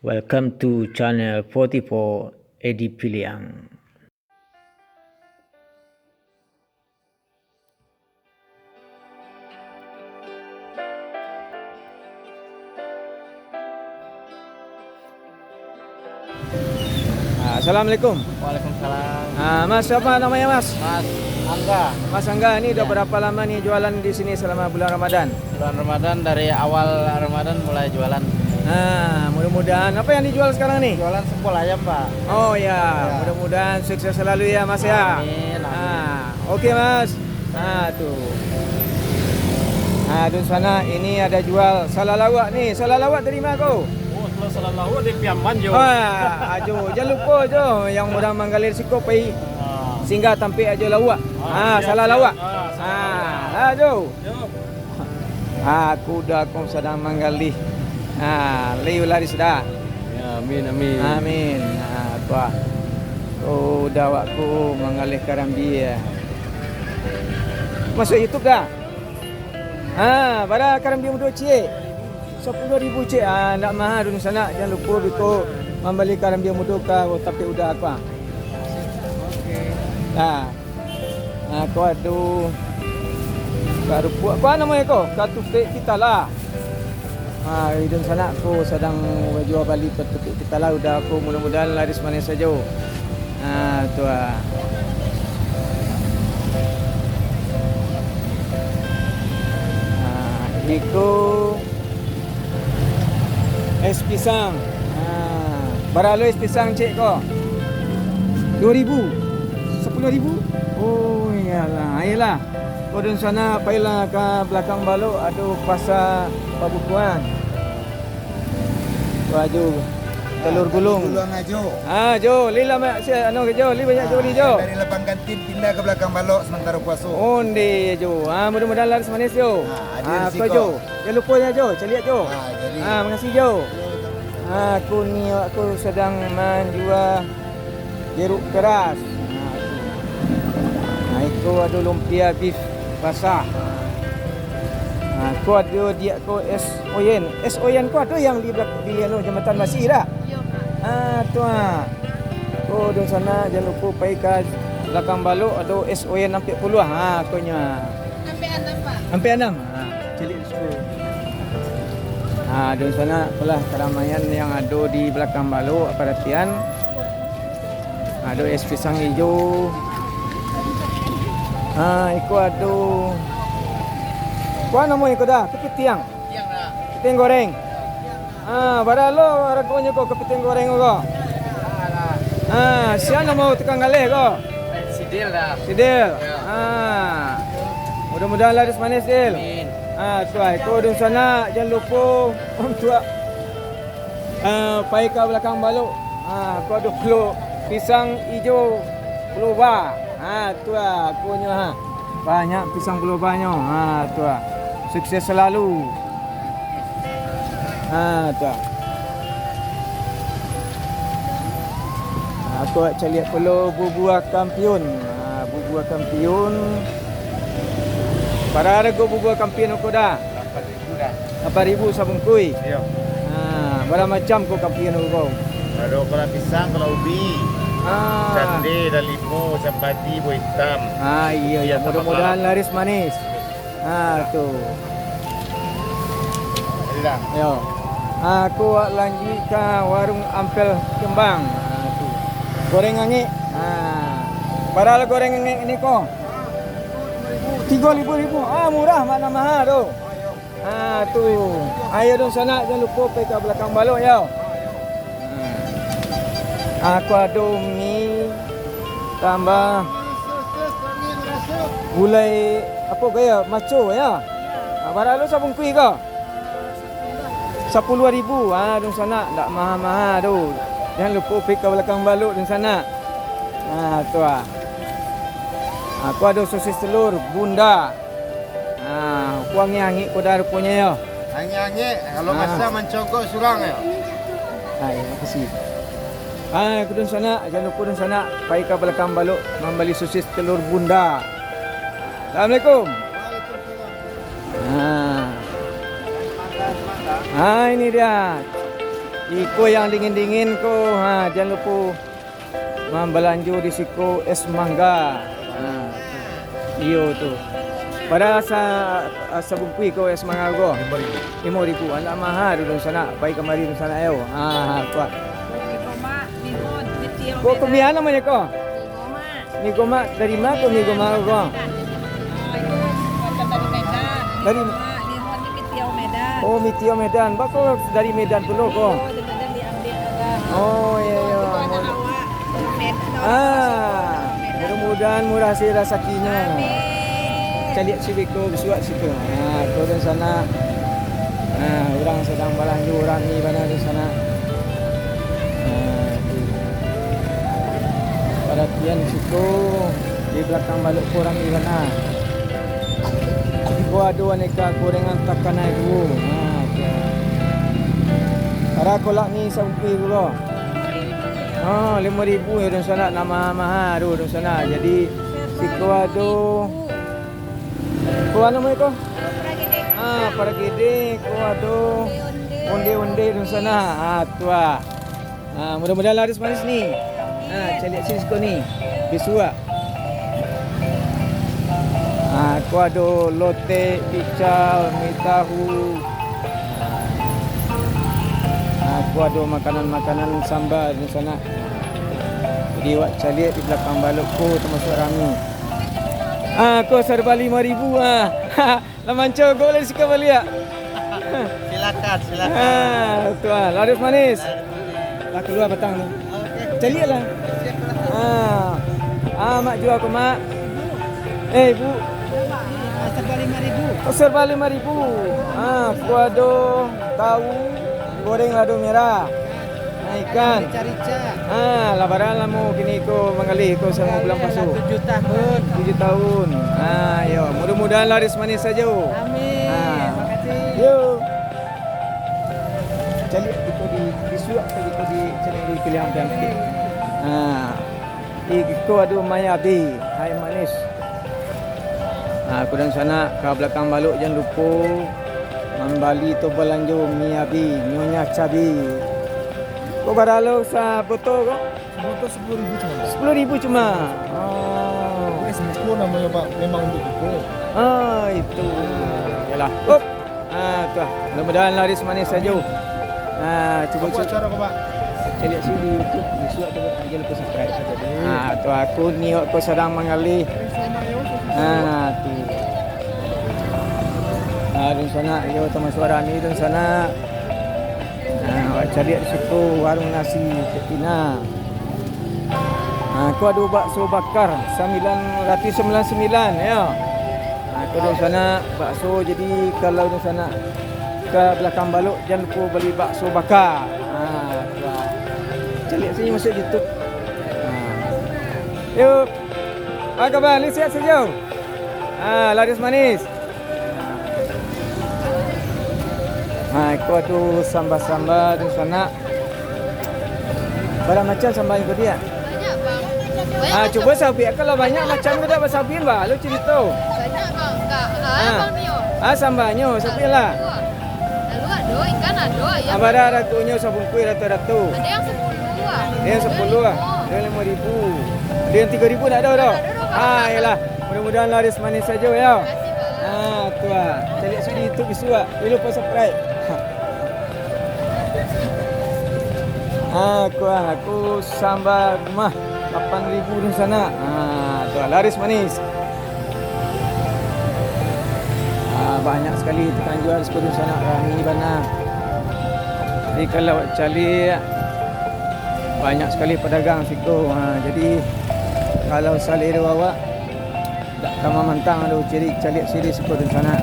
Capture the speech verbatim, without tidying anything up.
Welcome to channel forty-four, Edi Piliang. Ah, assalamualaikum. Waalaikumsalam. Ah, Mas, siapa namanya, Mas? Mas Angga. Mas Angga, ini udah Ya. berapa lama nih jualan di sini selama bulan Ramadan? Bulan Ramadan, dari awal Ramadan mulai jualan. Ah, mudah-mudahan. Apa yang dijual sekarang nih? Jualan sempol ayam, Pak. Oh ya, Ya. mudah-mudahan sukses selalu ya, Mas ya. Amin, amin. Ah, oke, Mas. Ah, tu. Ah, dunsanak, ini ada jual salalawak nih. Salalawak dari ma ko? Oh, kalau salalawak dari Piaman jo. Ah, ajo, jangan lupa jo, yang urang Manggaleh siko pai Ah. singgah tampek ajo lawak. Ah, Ah, siap, salalawak. siap. Ah, Ah, salalawak. ah, jo. Yo. Ah, kuda ko sadang manggaleh. Ah, liu laris dah. Ya, amin, amin. Amin. Ah, kuah. Kuda awak ko manggaleh karambia. Masuk YouTube dah? Ha, bara karambia mudo ciek? Sapuluah ribu ciek. Ah, ndak maha dunsanak, jan lupo biko mambali karambia mudo ka tampek uda ko. Nah. Ha, ko ado karupuak. Ko namo ko? Katupek pitala. Ha, dunsanak ko sadang bajua bali katupek pitala, uda ko mudah-mudahan laris manis sajo. Ha, tu ah. Ha, iko es pisang. Ha, bara lo es pisang ciek ko? Duo ribu? Sapuluah ribu? Oh, iyolah. Ayolah. Ko dunsanak, pailah ka balakang balok, ado pasa pabukoan. Wah, jo. Talua gulung. Talua gulung ajo. Ah, jo, li lah banyak si, anu, jo, li banyak jo, li jo. Ah, dari lapang kantin pindah ka balakang balok samantaro puaso. Onde jo. Ah, mudah-mudahan laris manis jo. Ah, ado Ah, rezeki. ko jo. Jan lupo nyo jo, caliak jo. Ah, jadi. Ah, makasih jo. Ah, ko ni awak ko sadang manjua jeruk keras. Nah, tu. Nah, iko ado lumpia beef basah. Nah, ko ado diak ko es oyen. Es oyen ko ado yang di belak-, di anu, Jambatan Basi dak? Iyo, Pak. Ah, tu ah. Ko dunsanak, jan lupo pai ka balakang balok, ado es oyen ampek puluah. Ha, ko nyo. Ampek anam, Pak. Ampek anam. Ha, caliak di situ. Ha, dunsanak, itulah karamaian yang ado di balakang balok, paratian. Ado es pisang ijo. Ha, iko ado. Ko namo iko dah? Kepitiang. Kepitiang goreng. Ah, bara lo aragonyo ko, kepitiang goreng ko? Ah, sia namo tukang galeh ko? Sidil dah. Sidil. Ya. Ah. Mudah-mudahan laris manis, Dil. Amin. Ah, tu ai. Ko dunsanak, jan lupo untuak, ah, pai ka balakang balok. Ah, ko ado klo pisang ijo bloba. Ah, tu ah, ko nyo ha. Banyak pisang blobanyo. Ha, tu ah. Sukses selalu. Ha, tu ah. Ha, ko caliak pulo bubua kampiun. Ha, bubua kampiun. Bara harago bubua kampiun ko dah? Lapan ribu dah. Lapan ribu sabungkuih? Iyo. Ha, bara macam ko kampiun ko? Ado kala pisang, kala ubi. Ah. Cande, dalimo, campati, buah itam. Ah, iyo, iyo. Iyo, tambah Mudah-mudahan malam. laris manis. Ah, tu. Jadi dah. Yo. Ah, ko awak lanjuik ka warung Ampel Kembang. Ah, tu. Goreng angek. Ah. Bara goreng angek ni ko? Tigo ribu ribu. Ah, murah, mana mahal tu. Ah, tu. Ayo dunsanak, jan lupo pai ka balakang balok, yo. Ah, ko ado mi tambah gulai, apo ko yo, maco, yo. Ah, bara lo sabungkuih ko? Sapuluah ribu. Ah, dunsanak, ndak maha-maha tu. Jan lupo pai ka balakang balok, dunsanak. Ah, tu ah. Ah, ko ado sosis telur, Bunda. Ah, ko angek-angek ko dah ruponyo yo. Angek-angek, kalau Ah. masak mancogok surang yo. Ah, iyo, makasih. Ah, ko dunsanak, jan lupo dunsanak, pai ka balakang balok mambali sosis telur Bunda. Assalamualaikum. Ah. Ah, ini dia. Iko yang dingin-dingin ko, ha, jan lupo mambalanjo di siko es mangga. Ha, iyo tu. Bara sa-, sabungkuih ko es mangga ko? Limo ribu. Limo ribu. Alah maha tu dunsanak, pai kamari dunsanak yo. Ha, ha, kuat. Ko, ko bia namonyo ko? Migomak dari ma ko Migomak ko? Dari, oh, Mitio Medan. Bako dari Medan pulo ko? Oh, iyo, iyo. Ah, mudah-mudahan murah si rasakinyo. Caliak si beko bisuak siko. Ah, ko dunsanak. Ah, urang sadang balanjo rami bana dunsanak. Ah, tu. Paratian siko, di balakang balok ko rami bana. Siko ado aneka gorengan takanai duo. Nah, tu. Bara kolak ni sabungkuih pulo? Ha, limo ribu yo dunsanak, nak maha-maha tu dunsanak. Jadi, siko ado, ko anu mai ko? Ah, paragede, ko ado onde-onde dunsanak. Ah, tu ah. Ah, mudah-mudahan laris manis ni. Ah, caliak siko ni. Bisuak. Ah, ko ado lotek, pical, mi tahu. Ah, ko ado makanan-makanan samba dunsanak. Jadi, wak caliak di balakang balok ko tamasuak rami. Ah, ko serba limo ribu ah. Lah manco, go lah di siko baliak. Silakan, silakan. Ah, tu ah, laris manis. Lah kalua batang tu. Oke. Caliak lah. Siap lah. Ah. Ah, mak jua ko, Mak. Eh, Ibu. Ah, serba lima ribu. Oh, serba lima ribu. Ah, ko ado tahu goreng lado merah. Ah, ikan. Rica-rica. Ah, lah bara lamo kini ko manggaleh ko salamo bulan puaso? Manggaleh lah tujuh tahun. Tujuh tahun. Ah, yo, mudah-mudahan laris manis sajo. Amin. Ah. Makasih. Yo. Caliak kito di, di suak kito di, caliak di pilihan cantik. Ah. Iko ado mi abi, hai manis. Nah, ko dunsanak, ka balakang balok jan lupo mambali atau balanjo mi abi, nyonya cabe. Ko bara lo sabotol ko? Sabotol sepuluh ribu cuma, Pak. Sepuluh ribu cuma. Oh. Itu es buko namonyo, Pak. Memang untuk buko. Ah, itu. Yalah. Up. Ah, tu ah. Mudah-mudahan laris manis sajo. Ah, cubo Apa acara ko, Pak? Caliak sini di YouTube, di suak tu, Pak. Jangan lupa subscribe. Ah, tu aku ni, aku sadang manggaleh. Ah, tu. Ah, dunsanak, yo, tamasuak rami dunsanak. Ah, wak caliak di situ warung nasi Cetina. Ah, ko ado bakso bakar sambilan ratuih sambilan sambilan, yo. Ah, ko dunsanak, bakso, jadi kalau dunsanak ka balakang balok, jan lupo bali bakso bakar. Ah, tu ah. Caliak sini masuak YouTube. Ah. Yo. Apa kabar? Lai sihat sajo? Ah, laris manis. Ha, iko tu samba-samba dunsanak. Bara macam samba ko, Diak? Banyak, Bang. Banyak Ah, macam. Cubo sabuik, kalau banyak macam ko, Diak, basabuik, Bang. Lo carito. Banyak, Bang. Enggak. Ah, Ah. Abang ni, oh. Ah, sambanyo, sabuik lah. Lalu ado, ikan ado, ayam Ah, bara ado. Ragonyo sabungkuih rato-rato. Ada yang sepuluh, ah. Ada yang sepuluh, ah. Ada yang lima. Ada yang lima ribu. Ada yang tiga ribu ndak ado, ado? Ndak ado, Bang. Ah, iyolah. Mudah-mudahan laris manis sajo, yo. Terima kasih, Bang. Ah, tu ah. Caliak sini tu bisuak. Jangan lupa subscribe. Ah, aku ah, aku samba rumah lapan ribu dunsanak. Ah, tu ah, laris manis. Ah, banyak sakali tukang jua siko dunsanak, rami bana. Jadi, kalau awak caliak, banyak sakali padagang siko. Ah, jadi, kalau salero awak, Dak ka mamantang ado ciri caliak siri siko dunsanak.